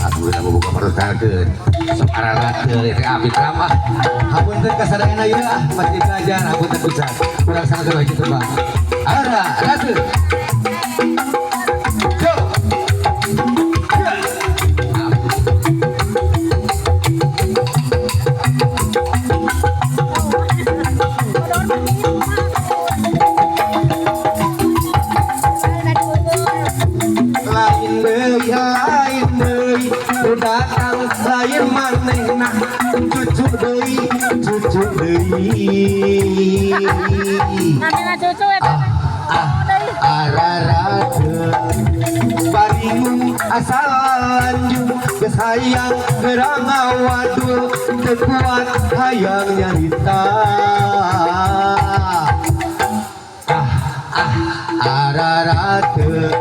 Aku udah buka perutakeun. Sok aralakeun teh abdi mah. Hapunten ka sadayana ieu ah, masih belajar hapunten pisan. Kurang sangat hiji tembang. Ara, ratu. Go. Ya. Lain deui, lain deui, nu datang lain manehna, cucu deui, cucu deui. Namina cucu eta. Ah, ararate paringung asal lanjut geus hayang geura ngawadul teu kuat hayang nyarita. Ah, ah, ararate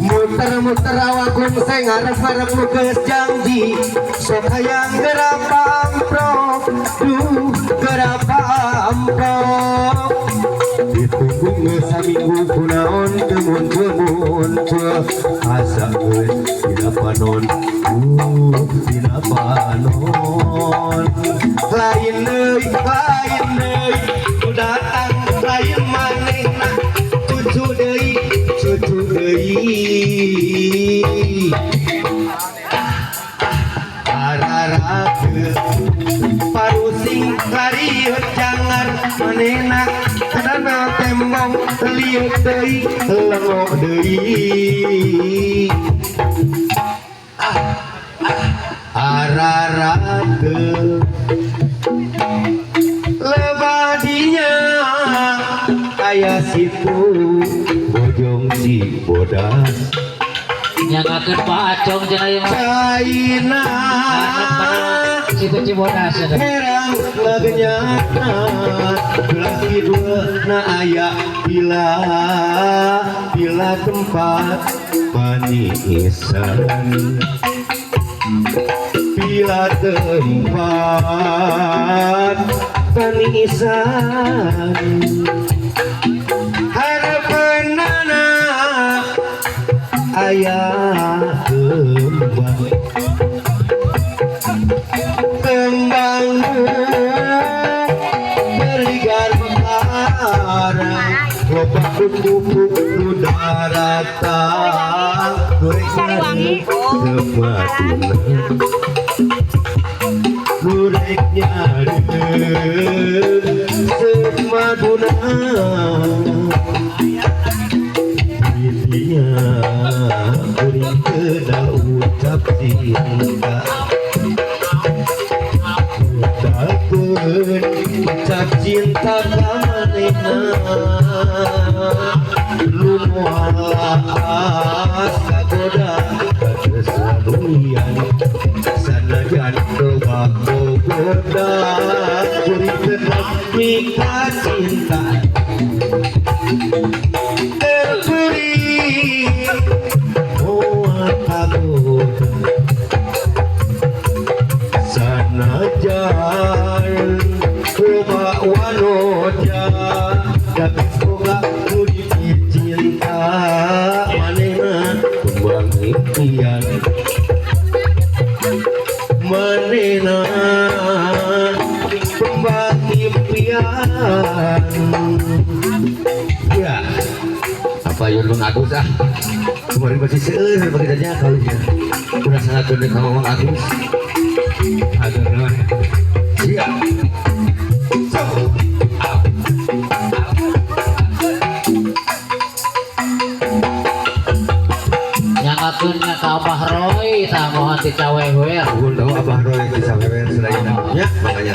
muter-muter awak seng ngarep-ngarep nu geus janji sok hayang geura pamprok, duh geura pamprok. Ditunggu geus saminggu kunaon teu muncul-muncul, asa geus dina panon, dina panon. Lain deui, lain deui, nu datang lain manehna, cucu deui, cucu deui. Ararate parusing lariut jangar manehna kadana tembong liut deui lengo deui. Ah, ah, ararate lebadinya aya situ bojong si bodas. Nyangakeun pacong cenah ieu mah. Caina Situ Cibodas cenah. Herang legenyana belah kidul na aya bila bila tempat panisan, bila tempat panisan harapanana aya kembang kembang berligar mekar loba kupu-kupu nu daratang nu rek Sariwangi. Semaduna nu rek nyari semaduna intinya kuring kenal ucap cinta, ucapkeun ucap cinta ka manehna nu moal laas kagoda kakesaluyan sanajan loba gogoda kuring tetep mika cinta terkuring moal kagoda sanajan loba wanoja tapi boga nu dicinta manehna kembang impian manehna kembang impian. Ya apa yun Bang Agus ah kemarin masih seueur bagitanya kalau ya udah sangat gede kamu Bang Agus. Aduh nuhun. Siap. So. Nyangakeun nya ka Abah Roy tah mohan ti Cawewer. Nuhun tahu Abah Roy di Cawewer sadayana nya makanya.